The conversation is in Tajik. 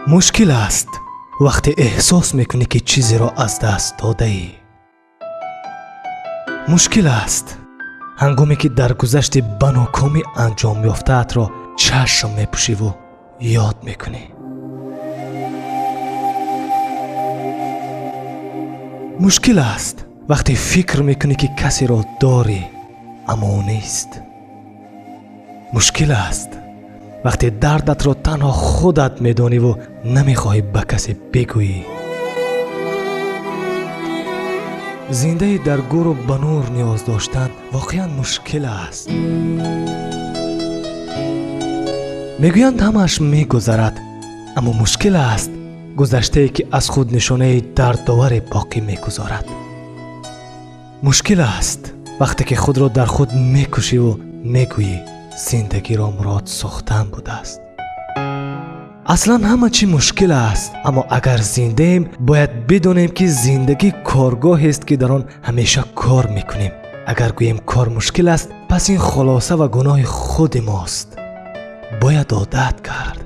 Мушкил аст вақте эҳсос мекунӣ, ки чизеро аз даст додаӣ. Мушкил аст, ҳангоме ки дар гузашти ба нокомӣ анҷом ёфтаатро чашм мепӯшиву ёд мекунӣ. Мушкил аст вақте фикр мекунӣ, ки касеро дорӣ, аммо ӯ нест. Мушкил аст вақте дардатро танҳо худат медониву намехоҳӣ ба касе бигӯӣ. Зиндаи дар гуру ба нур ниёз доштан воқеан мушкил аст. Мегӯянд, ҳамааш мегузарад, аммо мушкил аст гузаштае, ки аз худ нишонаи дардоваре боқӣ мегузорад. Мушкил аст вақте ки худро дар худ мекушиву мегӯӣ, зиндагиро мурод сохтан будааст. Аслан ҳама чӣ мушкил аст, аммо агар зиндаем, бояд бидонем, ки зиндагӣ коргоҳест, ки дар он ҳамеша кор мекунем. Агар гӯем, кор мушкил аст, пас ин хулоса ва гуноҳи худи мост. Бояд одат кард.